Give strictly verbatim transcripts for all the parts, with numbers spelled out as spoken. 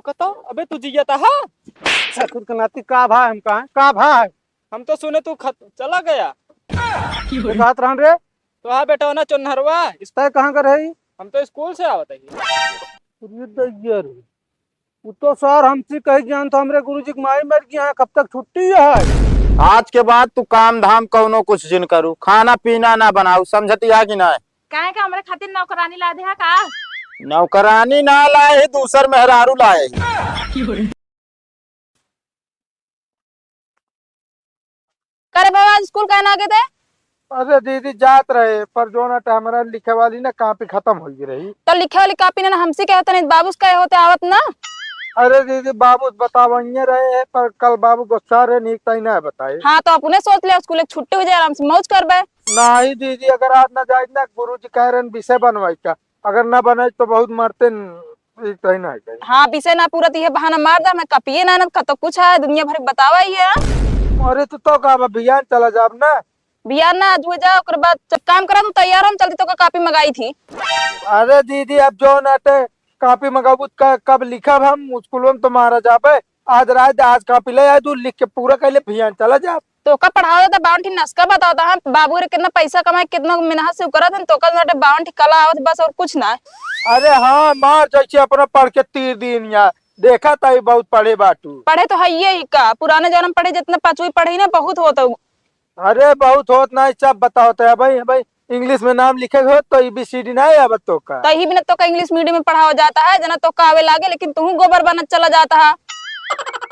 कतो, अबे तू जियत हा? ससुर के नाती का भा है हमका, का भा है? हम तो सुने तू खत-, चला गया। के कहत रहन रे? तो हाँ बेटा, ना चोन्हरवा। तय कहाँ का रही? हम तो स्कूल से आवत ही। अरे दैया रे। उ तो सर हमसे कही गया तो हमरे गुरुजी के माई मर गया है, कब तक छुट्टी है? आज के बाद तू काम धाम कौनो कुछ जिन करू, खाना पीना ना बनाऊ, समझती है कि ना? काहे का हमरे खातिर नौकरानी ला दे है का? नौकरानी ना लाए ही, दूसर मेहरारू लाए ही। करे बाबा, आज स्कूल काहे ना गए थे? अरे दीदी, जात रहे, पर जो ना टे हमारा लिखे वाली ना कॉपी खत्म हो गई रही। तो लिखे वाली कॉपी ना हमसे कहे होते, नहीं बाबू से कहे होते आवत ना। अरे दीदी, बाबू से बतावइये रहे हैं, पर कल बाबू गुस्सा रहे, नीक ताई ना बताए। हाँ, तो अपने सोच ले, स्कूल एक छुट्टी हो जाए, आराम से मौज करबे। नहीं दीदी, अगर आज ना जाए ना, गुरुजी कह रहे हैं विषय बनवाई का, अगर ना बनाई तो बहुत मरते न, एक ताई ना जाए। हाँ, विषय ना पूरा तो ये बहाना मार दे, हमें कॉपिए ना, ना कतो कुछ है, दुनिया भर के बतावा ही है। अरे तो, तो का बा, बिहान चला जाब ना। बिहान ना, आज हुए जा, ओकर बाद जब काम करा तू तैयार, हम चलती तो का कॉपी मंगाई थी। अरे दीदी, अब जो ना टे कॉपी मंगाबू त क-, कब लिखब हम? स्कूल में तो मारा जाबे। आज रात, आज कॉपी ले आ, तू लिख के पूरा कर ले, बिहान चला जा। तोका पढ़ावत त बावन ठी नस्का बतावत ह, बाबू रे कितना पैसा कमाए, कितना मेहनत से करत हन, तोका लगे बावन ठी कला आवत बस, और कुछ ना। अरे हाँ, मार जैसे अपना पढ़ के तीर दिन या, देखा ताई बहुत पढ़े बाटू। पढ़े तो हइये ही का, पुराने जमाना में पढ़े जितना पाँचवी पढ़ी ना बहुत होत। अरे बहुत होत ना, सब बतावत है भाई, भाई इंग्लिश में नाम लिखे हो तो एबीसीडी ना आवत तोका। तही बिना तोका इंग्लिश मीडियम में पढ़ावा जाता है, जना तोका आवे लागे, लेकिन तू गोबर बनत चला जाता है।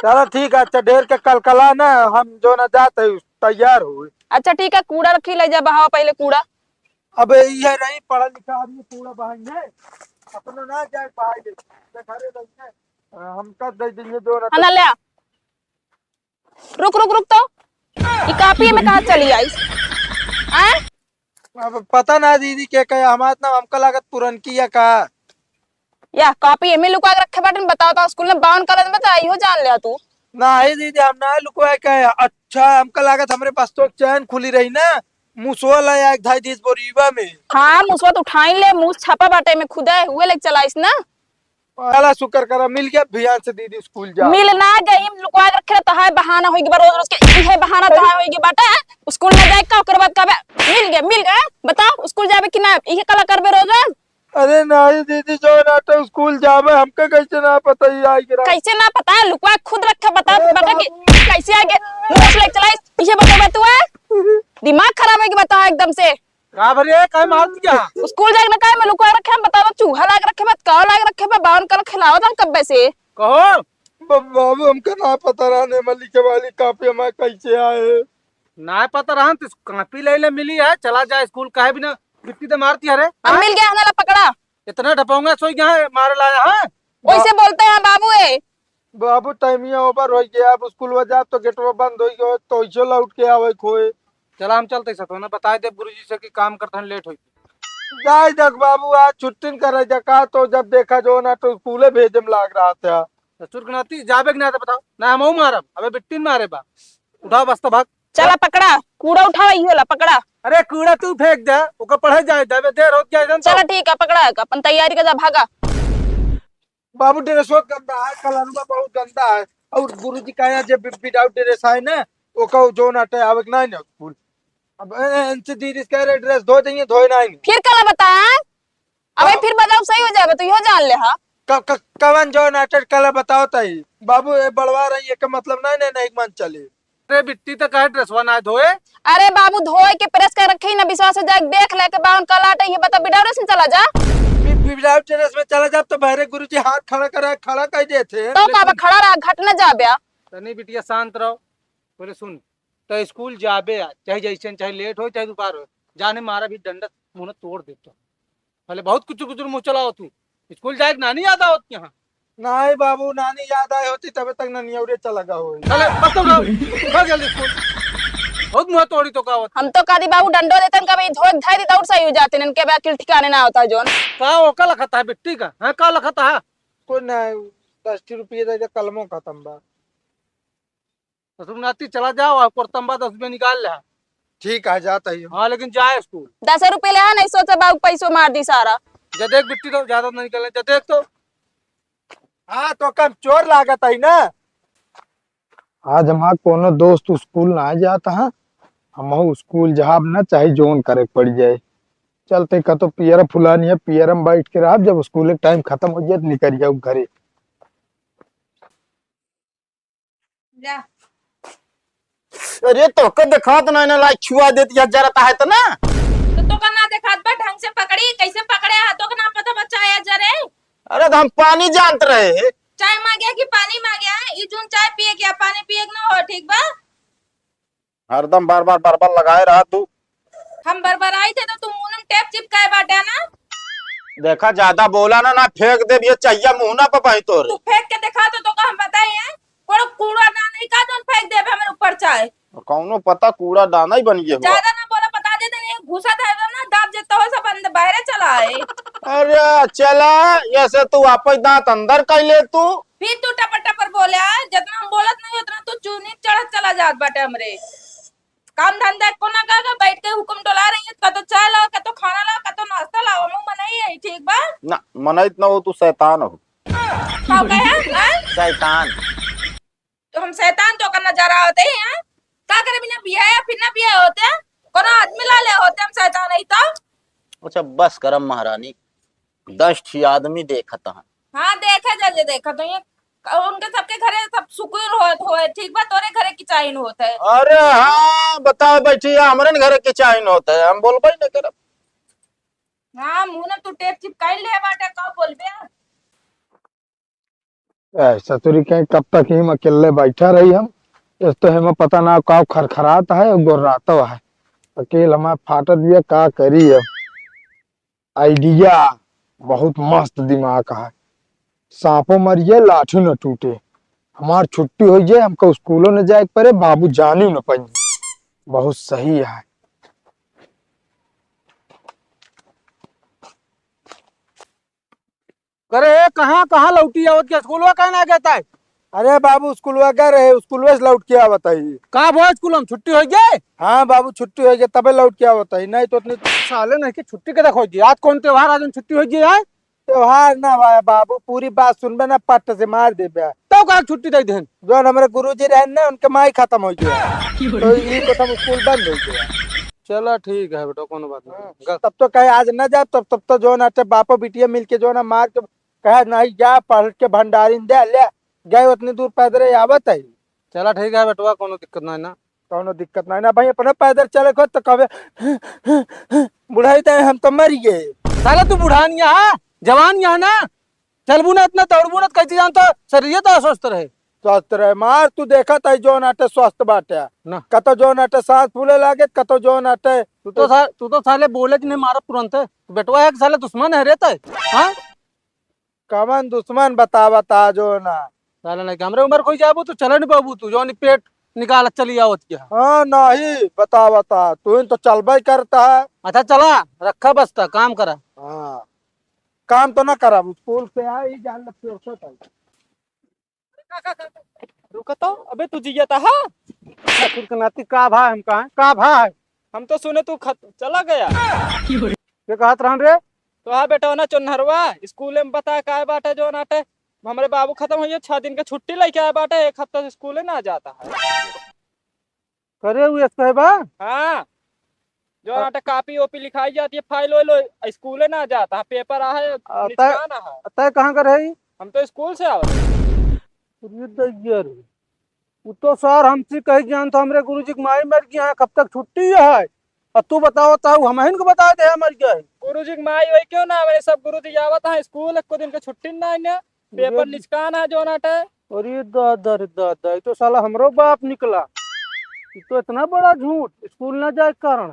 चला ठीक है, अच्छा ढेर के कलकला ना, हम जो ना जात है तैयार हो। अच्छा ठीक है, कूड़ा रखी, ले जा बहावा पहले कूड़ा। अबे ये रही पढ़ा लिखा आदमी, कूड़ा बहाएंगे, अपना ना जाए बहाए ले, घरे रहिए, हमका दे देंगे जो ना। हाँ ना, ले आ। रुक, रुक, रुक तो। ई कॉपी में कहाँ चली आइस? आय? अब पता ना दीदी के कहे, हमार ना, हमका लागत पुरनकी या का। या कॉपी एमे लुका के रखे बाटन, बताओ तो स्कूल में बावन कलर में तो इहो जान ले तू। नाही दीदी, हम ना लुकवाए के। अच्छा, हमका लागत हमरे बस्तो के चैन खुली रही ना, मुसवा ला एक धाई दीस बोरीबा में। हाँ, मुसवा तो उठाई ले, मुस छापा बाटे में खुदे हुए लेके चलाइस ना। पहला शुक्र करा, मिल गया भियान से दीदी स्कूल जा। मिल ना गई, लुकवा के रखे रहता है, बहाना होई के बा रोज रोज के, इहे बहाना तो है होई के बाटे। स्कूल ना जाए का, ओकर बाद कहबे, "मिल गए, मिल गए, बताओ स्कूल जाबे कि ना?" इहे कला करबे रोज रोज। अरे नहीं दीदी, जो ना तो स्कूल जाबे, हमके कैसे ना पता ही आई गिरा। कैसे ना पता है, लुकवा खुद रखे, बता अरे बेटा कि बाबू। कैसे आगे मुंह से लेके चला, इहे बतेबे तू है? दिमाग खराब है कि बता एकदम से। का भरे, काहे मारत क्या? स्कूल जाए ना काहे में लुका रखे, हम बतावा, चूहा लाग रखे बा, काव लाग रखे बा, बावन कल खिलावत हम कब्बे से। कहो। ब-, बाबू, हमका ना पता रहने में लिखे वाली कॉपी हमारे कैसे आए। ना पता रहन तो कॉपी ले ले मिली है, चला जा स्कूल, काहे बिना बिट्टी दे मारती है रे? अब हाँ? मिल गया है ना, ला पकड़ा। इतना ढपोंगा सोई गया है, मारे लाया है? वैसे बा- बोलते हैं बाबू ए। बाबू, टाइमिया ओवर हो गया, अब स्कूल में जा तो गेटवा बंद हो गया, तो ऐसे लौट के आवे खोए। चला, हम चलते सतो ना, बताए देब गुरुजी से कि काम करत हन, लेट होई। जाए देख बाबू, आज छुट्टी न करे जा का, तो जब देखा जो ना तो स्कूले भेजे में लाग रहा था। ससुर के नाती जाबे के ना तो बताओ ना, हम मारब, अबे बिट्टी न मारे बा। उठाओ बस्ता भाग। चला पकड़ा, कूड़ा उठावा, इहो ला पकड़ा। अरे कूड़ा तू फेंक दे, ओका पढ़े जाए, जाबे देर होत जाए जन तो। चला ठीक है, पकड़ा, अपन तैयारी कर जा, भागा। बाबू, ड्रेसवा गंदा है, कलरवा बहुत गंदा है। और गुरुजी का यहाँ जे वि-, विदाउट ड्रेस आए ना, ओका जो ना आटे आवे के ना, ना स्कूल। अब ए, ए, इनसे दीदी से कह रहे, ड्रेस धो देंगे, धोए ना आएंगे। फिर कला बताया? अबे अब फिर बताओ, सही हो जाए, तो इहो जान ले, हाँ। क-, क-, कवन जो ना आटे कला बताओ ताई। बाबू, ए बड़वा रही, एक मतलब नहीं, नहीं, नहीं मन चले। अरे बिट्टी, तो काहे ड्रेसवा ना धोए? अरे बाबू, धोए के प्रेस कर रखे ही ना, विश्वास हो जाए, देख ले के बावन कला आटे, ये बता, विदाउट ड्रेस में चला जा। वि-, विदाउट ड्रेस में चला जा, तो बहरे गुरुजी हाथ खड़ा करे, खड़ा कर देते हैं। तो का बा, खड़ा रहा, घट ना जाबे। तनी बिटिया शांत रहो। बोले सुन, तो स्कूल जाबे आज, चाहे जैसे, चाहे लेट हो, चाहे दोपहर हो, जाने मारा भी डंडा मुंह तोड़ देता। भले बहुत कुछ कुछ मुंह चलाओ तू। स्कूल जाए के नानी याद आवत यहाँ? नहीं बाबू, नानी याद आए होती तबे तक ननियौरे चला गा होई। चले, बस तो उठाओ। उठा जल्दी स्कूल। बहुत मुंह तोड़ी तो का होत। हम तो कह दी बाबू डंडो देतन, कभी धोए धाई दी तो और सही हो जाते, इनके बा अकिल ठिकाने ना होता जोन। का ओका लखता है बिट्टी का? हाँ, का लखता है? कोई ना, दस टी रुपये दे दे, कलमो खत्म बा। ससुर नाती चला जाओ, और कुर्तम्बा दस रुपये निकाल ले। ठीक है, जाता ही हूँ। हाँ, लेकिन जाए स्कूल। दस रुपये ले आ, नहीं सोचा बाबू पैसो मार दी सारा। जा देख बिट्टी तो ज्यादा नहीं निकलने, जा देख तो। हाँ, तो कम चोर लागत है ना। आज हमार कोनो दोस्त स्कूल ना जात है, हमहू स्कूल जाब ना, चाहे जौन करे के पड़ जाए। चलते कतो पियर फुलानी है, पियर में बैठ के रहब, जब स्कूल के टाइम खत्म हो जाए तो निकल जाऊ घरे। जा। अरे तोके देखात ना, ना लाइक छुआ देती है जरत है तो ना। तो तोका ना देखात बा, ढंग से पकड़ी, कैसे पकड़े है तोका ना पता बच्चा है जरे। अरे तो हम पानी जानत रहे। चाय मांगे कि पानी मांगे है? ई जून चाय पिए क्या पानी पिए के ना हो, ठीक बा? हरदम बार बार बार बार लगाए रहा तू। हम बरबराई थे तो तू मुंह में टेप चिपकाए बाटे ना। देखा, ज्यादा बोला ना, ना फेंक देब ये चहिया मुंह ना पे बाई तोरे। तू फेंक के देखा तो, तोका हम बताई है। कोनो कूड़ा ना नहीं का जोन फेंक देबे हमरे ऊपर चाहे। कौनो पता कूड़ा दाना ही बन गया हुआ। ज्यादा ना बोला, बता दे देनी, घुसा था ना, दांत जितना हो सब अंदर बाहरे चला है। अरे चला, ऐसे तू आपस दांत अंदर कर ले तू। फिर तू टपर टपर बोले, आ? जितना हम बोलत नहीं उतना तू चूनी चढ़त चला जात बाटे हमरे। काम धंधा एको ना कर, बैठ के हुकुम डोला रही है, कतो चाय लाओ, कतो खाना लाओ, कतो नाश्ता लाओ, हम मनई है, ठीक बा? ना, मनई इतना हो, तू शैतान हो। का कहे, हैं? शैतान। तो हम शैतान तो करना जा रहा होते हैं, हैं? का करे बिना बिया या फिर ना बिया होते हैं? कोनो आदमी ला ले होते हम शैतान है तो? अच्छा, बस करम महारानी, दस ठी आदमी देखत हैं। हाँ, देखे जा, जे देखत हैं, उनके सबके घरे सब सुकून होत होए, ठीक बा, तोरे घरे किचाइन होत है। अरे हाँ, बताओ बैठी है, हमरे न घरे किचाइन होत है, हम बोलबे न करब। हाँ, मुंह न तू टेप चिपकाई ले बाटे, का बोलबे? ए, ससुरी कहीं कब तक ही हम अकेले बैठा रही हम? इस तो हमें पता ना का खरखरात है और गोर्रातो है। अकेल हमार फाटत बिया, का करी अब? आइडिया बहुत मस्त दिमाग है। सांपो मर जाए, लाठी न टूटे। हमार छुट्टी हो जाए, हमको स्कूलों न जाए के पड़े, बाबू जानी न पाई। बहुत सही है। करे, ए, कहाँ, कहाँ लौटी आवत के? स्कूलवा काहे ना गए ताई? अरे बाबू, स्कूलवा गए रहे, स्कूलवे से लौट के आवत है। का भो, स्कूल में छुट्टी हो गई? हाँ बाबू, छुट्टी हो गई, तबे लौट के आवत है, नहीं तो इतनी साले नहीं कि छुट्टी के देखो जी, आज कौन त्योहार, आज छुट्टी हो गई है? त्योहार ना भाई बाबू, पूरी बात सुनबे ना, पट्ट से मार देबे। तो का छुट्टी दे देन? जो हमारे गुरुजी रहे ना, उनके माई खत्म हो गया, तो ये तो हम स्कूल बंद हो गया। चला ठीक है बेटा, कोनो बात नहीं। हाँ, ग- तब तो कहे आज ना जाब, तब, तब तो जो ना ते बापो बिटिया मिलके जो ना मार के कहे नहीं जा, पढ़ के भंडारिन दे ले, गए उतनी दूर पैदल आवत है। चला ठीक है बेटवा, कोनो दिक्कत नहीं ना। कोनो दिक्कत नहीं ना भाई, अपने पैदल चले को तो कबे बुढ़ाई दे हम तो मर गए। साला तू बुढ़ान यहाँ, जवान यहाँ ना, चलबू ना इतना, दौड़बू ना तो कैसे जानता शरीर तो स्वस्थ रहे। स्वस्थ रहे, मार तू देखत है जो नाटे स्वस्थ बाटे। ना। कतो जो नाटे सांस फूले लागे, कतो जो नाटे तू तो सा-, तू तो साले बोले कि नहीं मारत तुरंत है। तू बेटवा है कि साले दुश्मन है रे तय? हाँ? कमन दुश्मन बतावत आ जो ना। साले नहीं कि हमरे उम्र कोई जाबू तो चले नहीं पाबू तू, जो नहीं पेट निकालत चली आवत क्या? हाँ, नहीं बतावत आ, तू ही तो चलबे करता है। अच्छा चला, रखा बस्ता, काम करा। हाँ, काम तो ना करब, स्कूल से आई, जान लग फिर से कल। रुका तो, अबे तू जियत हा? ससुर के नाती का भा हम कहाँ, का भा है? हम तो सुने तू खत-, चला गया। के कहत रहन रे? तो हाँ बेटा, ना चोन्हरवा, स्कूल में बता काय बाटे जो नाटे, हमरे बाबू खत्म होइए, छह दिन के छुट्टी लेके आए बाटे, एक हफ्ता से स्कूल ना जाता है। करे हुए से बा? हाँ, जो अ- आटे कॉपी ओपी लिखाई जाती है, फाइल वाइल, स्कूले ना जाता है, पेपर आ है, अ, तय, निशान आ है। तय कहाँ कर है? हम तो स्कूल से आवत। अरे दैया रे, उ तो सर हमसे कही गया था, हमरे गुरुजी की माई मर गई है, कब तक छुट्टी है? अब तू बताओ, ताऊ हम इनको बता दे, मर गया है। गुरुजी की माई वही क्यों ना, मेरे सब गुरुजी आवत है स्कूल, एक दिन के छुट्टी ना है, पेपर अरे निचकान है जो नाटे। अरे दादा रे दादा, ये तो साला हमरो बाप निकला। ये तो इतना बड़ा झूठ, स्कूल ना जाए के कारण।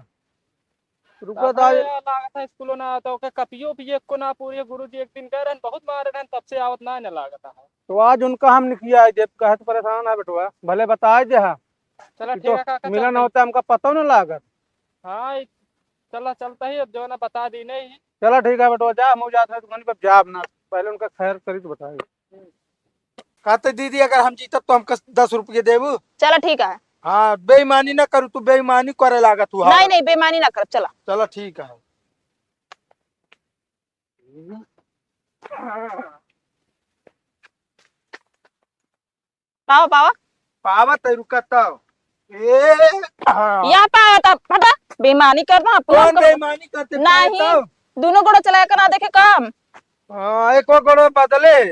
रुका तब दाई। यार लागत है स्कूलो ना, तो ओके कपियो भी एक को ना पूरी, गुरुजी एक दिन कह रहन, बहुत मारे रहन, तब से आवत ना, ना लागत है। तो आज उनका हम निकिया है, जब कहत परेशान है बेटवा, भले बताए दे हा। चला कि ठीक तो है काका, मिलन चलते हैं। होता हमका पता ना लागत। हाँ, ई-, चला चलता ही, अब जो ना बता दी नहीं। चला ठीक है बेटवा, जा, हम जात है दुकान पर, जाब ना, पहले उनका खैर करी तो बताए। कहते दीदी अगर हम जीतब तो हमका दस रुपये देबू। चला ठीक है। हाँ, बेईमानी ना करू, तू बेईमानी करे लागत हुआ। नहीं, नहीं, बेईमानी ना करब, चला। चला ठीक है। हम्म। पावा, पावा। पावा त रुका तब। ए, हाँ। या पावा तब, हटा। बेईमानी करता, पूरा कौन हमको बेईमानी करते, पावा नहीं, तब? दोनों गोड़ा चलाए के ना देखे काम। हाँ, एक और गोड़ा बदले।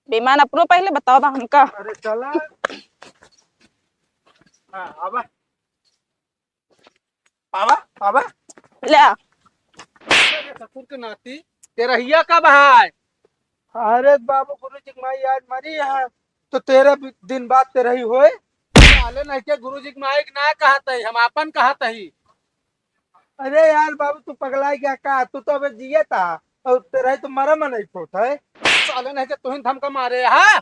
बेईमान अपनो पहले बतावा हमका। अरे चला। हाँ, आवा। पावा, पावा। ले आ। अरे ससुर के नाती, तेरहिया कब है? अरे बाबू, गुरु जी के माई आज मरी है, तो तेरह दिन बाद तेरही होए। साले नहीं के गुरु जी के माई के ना कहत ही, हम आपन कहत ही। अरे यार बाबू, तू पगलाई गया का? तू तो अबे जियत हा, और तेरही तो मरा में नहीं होत है। साले नहीं के तुहिन हमका मारे, हाँ?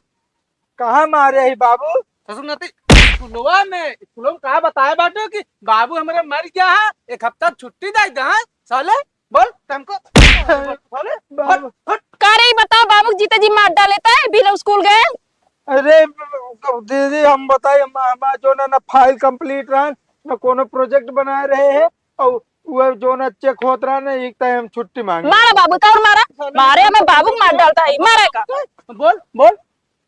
कहाँ मारे ही बाबू? ससुर नाती, स्कूलवा में, स्कूलवा में कहाँ बताए बाटो कि बाबू हमरे मर गया है, एक हफ्ता छुट्टी दे दे, हाँ? साले, बोल, हमको, साले, बाबू। हट, हट। का रे, ई बताओ, बाबू जीते जी मार डाले तय, बिना स्कूल गए? अरे, दीदी, हम बताई, हम, हमार जो ना, ना file complete रहन, ना कोनो project बनाए रहे हैं, और वो जो ना check होत रहन, एक time हम छुट्टी मांगे। मारा बाबू का और मारा, मारे हमें बाबू मार डालता है, मारे का? बोल, बोल।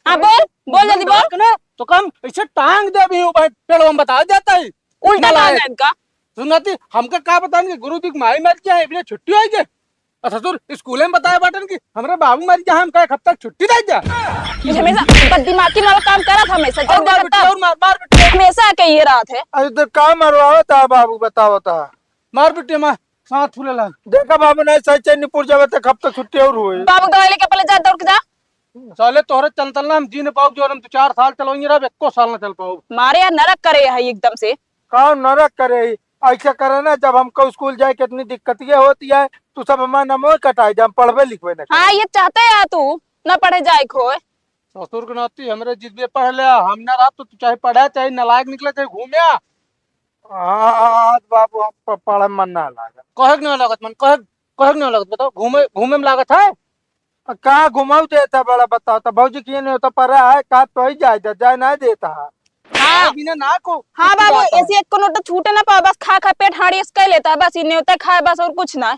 हाँ, बोल, बोल, जल्दी बोल। ना, तो कम ऐसे टांग दे भी हूँ, भाई, पेड़वा में बता जाता है। उल्टा नालायक। टांग है इनका। सुनती, हमका का बताएंगे, गुरु जी की माई मर गया है, इबने छुट्टी होई गई। और ससुर, स्कूले में बताए बाटन कि हमरे बाबू मर गया, हम कहे, "कब तक छुट्टी दे जा?" ये हमेशा बददिमागी वाला काम करत हमेशा, जब और मार देखा बिट्टी, तब। और मार, मार बिट्टी। हमेशा के ये रात है। अरे तो का मरवावत है बाबू, बतावत है। मार बिट्टी, मार, साथ फूले लाग। देखा बाबू, नहीं सही चैनीपुर जावे तो कब तक छुट्टी और होई? बाबू दवाई लेके पहले जा, दौड़ के जा। साले तोहरे चलतल ना हम जी न पाउब, जो हम दो चार साल चलवाइए रहा, एको साल ना चल पाउब। मारे यार नरक करे है एकदम से। का नरक करे है? ऐसा करे ना, जब हमको स्कूल जाए के इतनी दिक्कत ये होती है, तू सब हमारा नमो कटाई दे, हम पढ़बे लिखबे ना करी। हाँ, ये चाहते है तू ना पढ़े जाए खोए। ससुर के नाती हमरे जिद में पढ़ ले, हम ना रहा तो तू चाहे पढ़ा, चाहे नालायक निकले, चाहे घूमे। हाँ, आज बाबू हम प-, पढ़े मन ना लागत। कहे के ना लागत मन, कहे, कहे के ना लागत, बताओ, घूमे, घूमे में लागत है? आ, कहाँ घुमाऊ देता बड़ा, बताओ तो, भौजी के नहीं होता पर है, का तो ही जाए दे, जाए ना देता है। हाँ। बिना ना को हाँ बाबू, बात है। ऐसे एक को नोट छूटे ना पावे, बस खा खा पेट हाड़ी इसका ही लेता है, बस ये न्योता खाए बस और कुछ ना।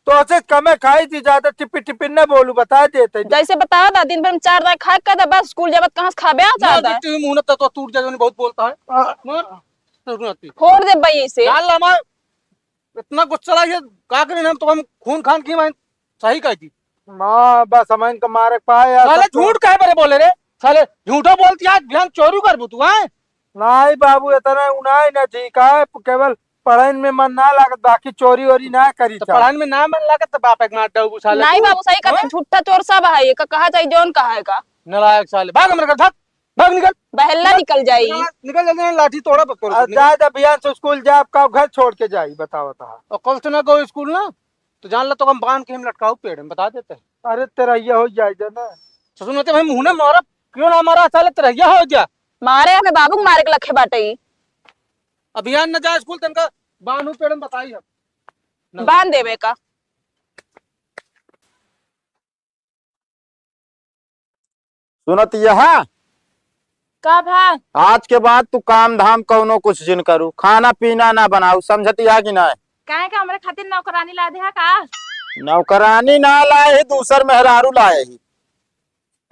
तो ऐसे कमे खाई थी, ज्यादा टिपी टिपी न बोलू, बता देते। जैसे बतावा था, दिन भर में चार दाई खाए का था, बस स्कूल जावत कहाँ से खाबे आ ना, चाहता है। बिट्टू ही मुंह न तो, तो टूट जाए, बहुत बोलता है। आ। मार, तो रुकती। फोड़ दे भाई इसे। जान ला मार, इतना गुस्सा लगा, ये का करें हम, तो हम खून खान की मैं सही कही थी। माँ, बस हम इनका मारे पाए यार, साले सब तो झूठ काहे बरे बोले रे? साले झूठो बोलती है, आज बिहान चोरी करबू तू, हैं? नहीं बाबू, इतना उनाई ना ठीक है, केवल पढ़ाई में मन ना लागत, बाकी चोरी ओरी ना करी तो था। पढ़ाई में ना मन लागत तो बाप एक मार दऊ साले नहीं तू। बाबू, सही कहते हैं? झूठा चोर सब है, ये का कहा जाए, जौन कहा है का? नालायक साले, भाग हमरे घर, भाग, भाग निकल। बहल्ला निकल जाई। निकल, निकल जल्दी, लाठी तोड़ा बस तोड़ आ, निकल। जाए तो बिहान से स्कूल जाए, आपका घर छोड़ के जाई, बताओ तो। और कल से ना गो स्कूल ना, तो जान ला तो हम बांध के हम लटकाऊ पेड़ में, बता देते हैं। अरे तेरा ये हो जाए दे ना। ससुर नाती भाई मुंह ना मारा, क्यों ना मारा साले, तेरा ये हो जा। मारे हमें बाबू के मारे के लखे बाटे ई। अभियान न जाए स्कूल, तनका बांधू पेड़ में बताई हम। ना। बांध देवे का। सुनत यह, का भा? आज के बाद तू काम धाम कौनो कुछ जिन करू, खाना पीना ना बनाऊ, समझत यह कि ना? काहे का हमरे खातिर नौकरानी ला दे का? नौकरानी ना लाए ही, दूसर मेहरारू लाए ही।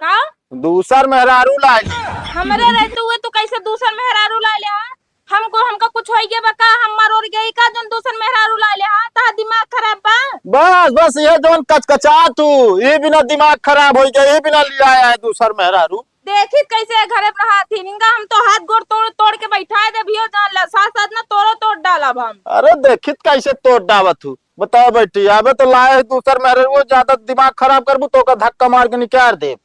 का? दूसर मेहरारू लाए ही। हमरे रहते हुए तू कैसे दूसर मेहरारू ला ले, हाँ? हमको, हमका कुछ होई गया बा का? हम मरोर गई का जौन दूसर मेहरारू ला ले, हाँ? तहा दिमाग खराब बा? बस, बस, ये जौन कचकचा तू, ये बिना दिमाग खराब होई गया, ये बिना लिया आया है दूसर मेहरारू। देखी कैसे घरे में रहा थी, निंगा हम तो हाथ गोड़ तोड़, तोड़ के बैठा दे भियो, जान ला, साथ, साथ ना तोड़ो, तोड़ डालब हम। अरे देखित कैसे तोड़ डावत हूँ, बताओ बेटी, अबे तो लाए है दूसर मेहरारू, वो ज्यादा दिमाग खराब करबू तो ओका धक्का मार के निकाल देब।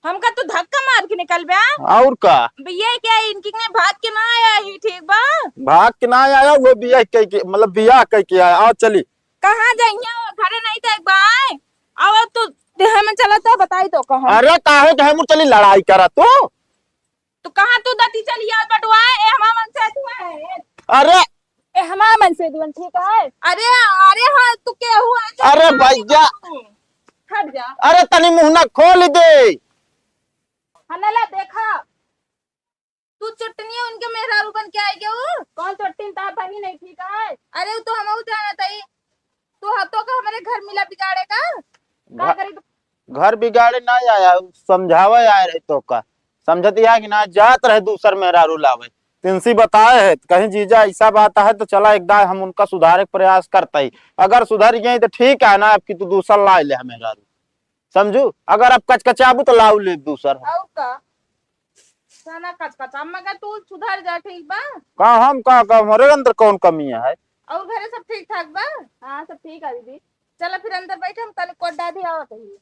हमका तू धक्का मार के निकलबे? और का? भैया क्या इनकी ने भाग के ना आया ही, ठीक बा? भाग के ना आया, वो बियाह कह के, मतलब बियाह कह के आया। आओ चली। कहाँ जाइए? वो घरे नहीं थे एक बार। अब तू देह में चला तो बताई तो कहाँ? अरे काहे देह में चली लड़ाई करा तू? तू कहाँ तू दती चली आज बटुआ? ए हमार मन से तू है। अरे ए हमार मन से दुवन ठीक है। अरे, अरे हाँ, तू केहू है जो अरे भैया। हट जा। अरे तनी मुंह ना खोल दे। हनला देखा, तू चुटनिया उनके मेहरारू बन के आई गयो। कौन चुटनी? तार बनी नहीं ठीक है। अरे, वो तो हम जानत हई। तू ह-, तो का हमारे घर मिला बिगाड़े का? का घ-, करी तू? घर बिगाड़े ना आया, समझावे आए रहे तो का। समझत या कि ना, जात रहे दूसर मेहरारू लावे। तिनसी बताए है, कहीं जीजा ऐसा बात है तो चला एक दाए हम उनका सुधारे के प्रयास करते ही। अगर सुधर गई तो ठीक है ना, अब कि तू दूसर ला ले मेहरारू। समझू, अगर अब कचकचाबू तो लाऊ ले दूसर। और का? साना कचकचा, मगर तू सुधर जा, ठीक बा? का हम का, का हमरे अंदर कौन कमी है? और घरे सब ठीक ठाक बा? हाँ, सब ठीक है दीदी। चला फिर अंदर बैठे, हम तनी कोट डादी आवत ही।